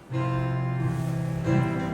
အဲၣ်ဒိးဖိသ့ၣ်လံ ဒီးဖဲန့ၣ်န့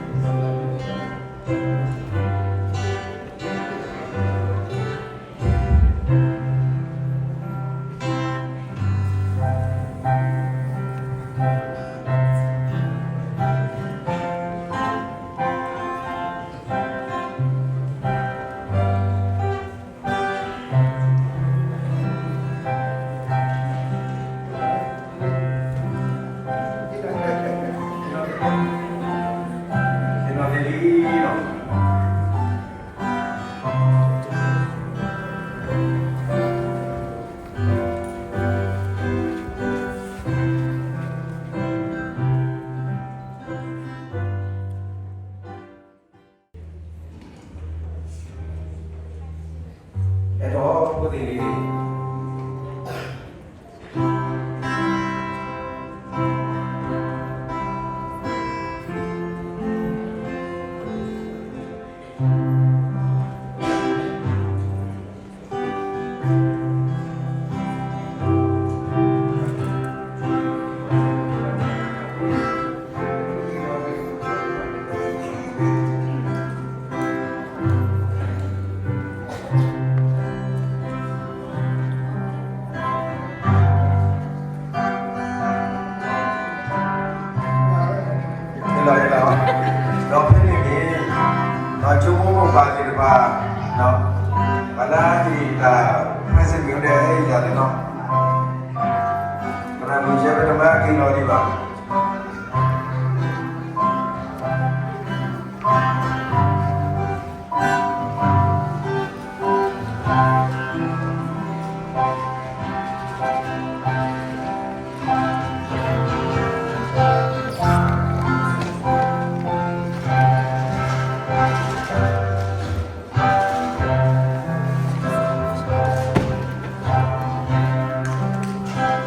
ၣ် ဒီးဆိကမိၣ်မိၢ်ပၢ်သ့ၣ်တဖၣ် ပှၤလၢအဟ့ၣ်တၢ် present မ့ၢ်အိၣ်ဒီးဟဲအံၤယၤန့ၣ်လီၤ. သရၣ်မုၣ်ယဲ ပတမၤက့ၤလီၤဒံးဘၣ်.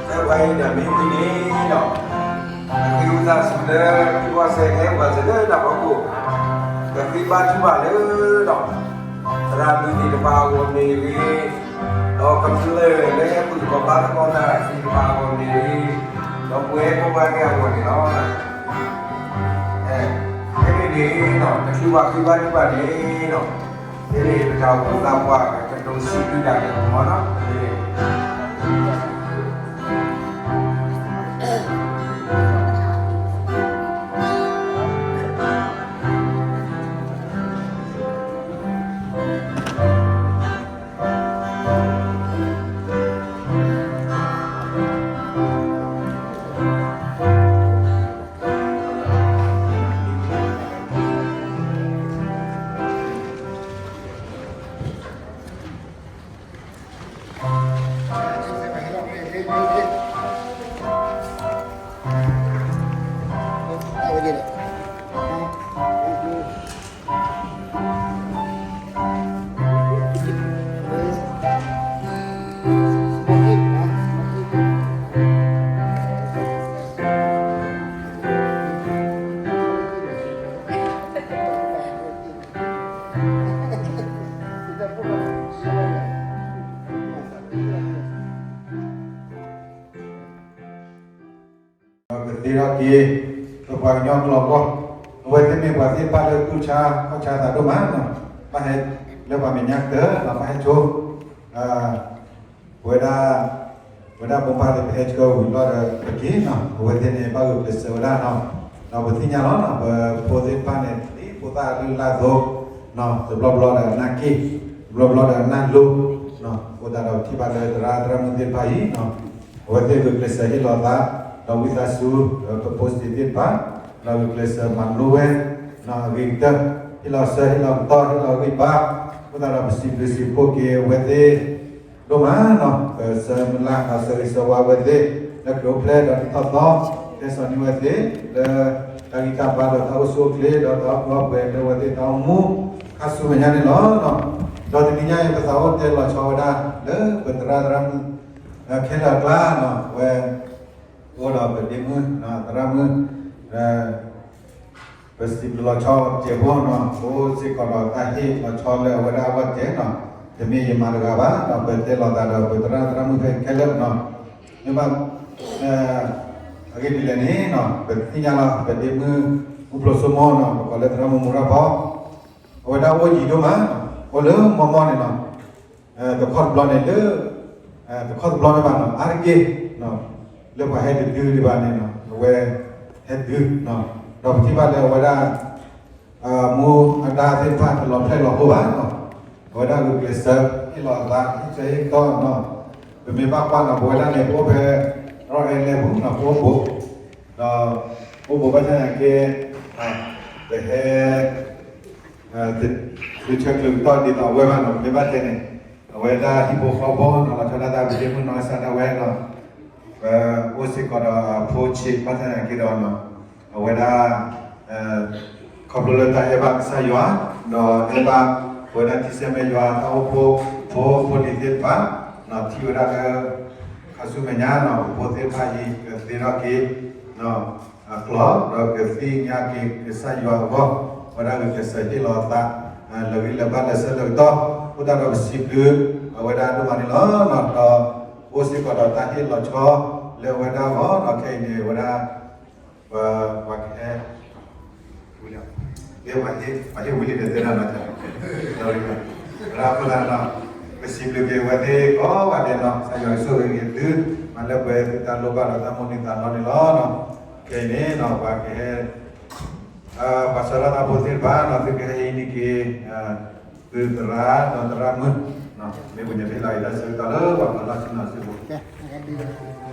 ဖဲပှၤအံၤန့ၣ်မ့ၢ်ဝံၤန့ၣ်ဒီး အဃ့ဝံသးစူၤလၢ ကီၢ်စဲၣ် အဲၣ်ပှၤစၢၤလၢတၢ်ဖီခိၣ် ကဃ့ဘါထုကဖၣ်လၢဒီး သရၣ်မုၣ်သ့ၣ်တဖၣ်အဂီၢ်မ့ၢ်ဂ့ၤ, ဒီးကမျၢၢ်လၢဟဲပူၤသကိးဘါသကိးတၢ်သ့ၣ်တဖၣ်အဂီၢ်မ့ၢ်ဂ့ၤ, ဒီးပဝဲကိးဂၤဒဲးအဂီၢ်န့ၣ်လီၤ. ဖဲန့ၣ်န့ၣ်ဒီး တချုးပှၤဃ့ဘါထုကဖၣ်န့ၣ်ဒီး ဖဲန့ၣ်ပတၢ်အိၣ်ဖှိၣ်သးပှၢ် ကတိၤစံးဘျုးတၢ်န့ၣ်မ့ၢ်နီၤ ကသ့ထီၣ်က့ၤ ပပှၤကညီကျိာ်အဂီၢ်, အဝဲသ့ၣ်မ့ၢ်ပှၤသ့ၣ်တဖၣ်လၢသူၣ်ဆါခီၣ်ဆါသးဒိၣ်မးနီၤ, ဘၣ်ဟဲလၢပှၤမဲာ်ညါကတၢၢ်နီၤ, ဘၣ်ဟဲဆိ ပဝဲဒၣ် ပဝဲဒၣ်မိၢ်ပၢ်သ့ၣ် ပဟဲဆှၢဝံၤလီၤဒီးပက့ၤနီၤ, အဝဲသ့ၣ်န့ၣ် ဘၣ်ဂုာ်ကျဲးစၢးဝဲဒၣ်နီၤ, ဒီးပသ့ၣ်ညါလီၤနီၤ, ပဖိသ့ၣ်တဖၣ်န့ၣ် ဒ်ဖိသၣ်အလုၢ်အလၢ်အသိး, တဘျီဘျီဒီးအနၢ်က့ၣ်, တဘျီဘျီဒီးအနၢ်လိၤ, အဃိသတးဒီးပထံၣ်ဘၣ်လၢသရၣ်သရၣ်မုၣ်သ့ၣ်တဖၣ်အံၤနီၤ, အဝဲသ့ၣ်ဂုာ်ကျဲးစၢးဟ့ၣ်လီၤသး, ဒီးဝံသးစူၤ ပဖိသ့ၣ်တဖၣ်, ဒီးဂုာ်ကျဲးစၢးမၤလိဝဲ, အဂ့ၤကတၢၢ်, ဟ့ၣ်လီၤစၢၤ ဟ့ၣ်လီၤကတီၢ် ဟ့ၣ်လီၤဂံၢ်ဘါ, အဃိသတးဒီးပစံးဘျုးစံးဖှိၣ်က့ၤအဝဲသ့ၣ် ဒိၣ်မးနီၤ, ပဆၢမုၢ်လၢ် ဒီးဆၢဂ့ၤဆၢဝါအဝဲသ့ၣ် လၢခရံာ်အိၣ်ဖျဲၣ်ဒီးတထီၣ်သီ, ဟဲစိာ်န့ၢ်ဝဲသ့ၣ် လၢ တၢ်ဂံၢ်တၢ်ဘါဒီးတၢ်အိၣ်ဆူၣ်အိၣ်ချ့ ဒီးတၢ်အီၣ်ပှဲၤအီပှဲၤ လၢအဝဲသ့ၣ်တၢ်အိၣ်မူ ခါဆူမဲာ်ညါန့ၣ်လီၤ. ဒီးတနံၤညါအံၤ ပသးအိၣ်တဲလီၤဆီဝဲဒၣ် လၢပသရၣ်သရၣ်မုၣ် ခဲလၢာ်အကျါနီၤ, အဝဲ အိၣ်ဒီးပဒ့မုၣ် သရၣ်မုၣ် ပစံးဘျုးလီၤဆီစဲးဖိနီၤ, အိၣ်စ့ၢ်ကီးဒီးတၢ်ဟ့ၣ်လီၤဆီလၢအဝဲဒၣ်အဂီၢ်စဲးနီၤ, တမ့ၢ်ယမၤတဂၤဘၣ်နီၤ, ပတဲလီၤသးဒီးပသရၣ်သရၣ်မုၣ်ဖဲခဲလၢာ်နီၤ, မ့ၢ်ဘၣ် အဂ့ၢ်ဒ်လဲၣ်န့ၣ် ပသ့ၣ်ညါလီၤ ပဒ့မုၣ် မူဖျိးစိမိၢ်နီၤ ပကိးလၢသရၣ်မုၣ်မူရၢ်ဖီ အဝဲဒၣ်အိၣ်ယံၤဒိၣ်မး အိၣ်လၢမီၢ်မီၢ်န့ၣ်နီၤ တခီတဘျီန့ၣ်လၢ တခီတဘျီန့ၣ်ဘၣ်နီၤ အါတက့ၢ် လၢပှၤဟဲတဒုဒံးဘၣ်န့ၣ်နီၤ အဝဲ ဟဲဒု ဒီးပထံၣ်ဘၣ်လၢအဝဲဒၣ် မူအဒါသ့ၣ်တဖၣ်တလီၤဖျဲၣ်လီၤဟိဘၣ်နီၤ အဝဲဒၣ်ဂုာ်ကျဲးစၢး ဟ့ၣ်လီၤအသး ဟ့ၣ်စၢၤဟ့ၣ်ကီးနီၤ ပမ့ၢ်ဘၣ်ကွၢ်နီၤ ပဝဲဒၣ်န့ၣ် ပအိၣ်ဖဲ ရီအဲလဲပူၤနီၤ ပအိၣ်ဘူး ဒီး အိၣ်ဘူးဘၣ်ဆၣ်သနာ်က့ ပဟဲ သုဆၢချုးကတီၢ်ဒ်သိးအဝဲဘၣ်နီၤ ပမ့ၢ်ဘၣ်တဲန့ၣ် အဝဲဒၣ်ဟံၣ်ဖိဃီဖိနီၤ လီၤဆီဒၣ်တၢ် ပဒ့မုၣ်နီၢ်ကစၢ်ဒၣ်ဝဲနီၤ ပအိၣ်စ့ၢ်ကီးဒီးအဖိဆံး ဘၣ်ဆၣ်သနာ်က့ဒီးနီၤ အဝဲဒၣ် ခီဖျိလၢတၢ်အဲၣ်ဘၣ်ကစၢ်ယွၤ ဒီးအဲၣ်ဘၣ် ပဝဲဒၣ်ထံဆဲမဲာ်ယွၤ တၢ်အိၣ်ဖှိၣ် ဖိဖိလံၤသ့ၣ်တဖၣ် ထံၣ်ဝဲဒၣ်လၢ ခါဆူမဲာ်ညါနီၤ ပဖိသ့ၣ်တဖၣ်အံၤ ကသ့ထီၣ်က့ၤ အကျိာ် ဒီးကသ့ၣ်ညါက့ၤကစၢ်ယွၤအဂီၢ် အဝဲဒၣ်ဂုာ်ကျဲးစၢးဟ့ၣ်လီၤအသး လၢာ်ဂံၢ်လၢာ်ဘါလၢာ်ဆၢလၢာ်ကတီၢ် အဃိသတးဒီးပစံးဘျုး အဝဲဒၣ်ဒိၣ်မးန့ၣ်လီၤ. ဒီးအိၣ်စ့ၢ်ကီးဒီးတၢ်ဟ့ၣ်လီၤဆီ လၢအဝဲဒၣ်အဂီၢ် ဒီးခဲအံၤန့ၣ် အဝဲဒၣ် ပှၤကဟဲ ပှၤဟ့ၣ်ဝံၤလံဒီးတဲဒၣ်နီၤ ဝဲဒၣ်အဃိသတးဒီး ပစံးဘျုးက့ၤအဝဲသ့ၣ်ကိးဂၤဒဲးနီၤ ကစၢ်ယွၤကဆိၣ်ဂ့ၤက့ၤသု မၤလၢပှဲၤသုတၢ်လိၣ်ဘၣ်ဒီးတၢ်မိၣ်န့ၢ်သးလီန့ၣ်လီၤ. ခဲအံၤန့ၣ် ပှၤကဟဲ ပှၤစၢၤလီၤသးဖိသ့ၣ်တဖၣ်နီၤ သုကဟဲဟံးန့ၢ်က့ၤ သုသရၣ်ဒီးသရၣ်မုၣ် မ့ၢ်ပှၤညါဖဲလီၤအံၤတၢ်ဆၢကတီၢ်လၢပှၤပာ်လီၢ်ဆ့ၣ်နီၤစ့ၢ်ကီး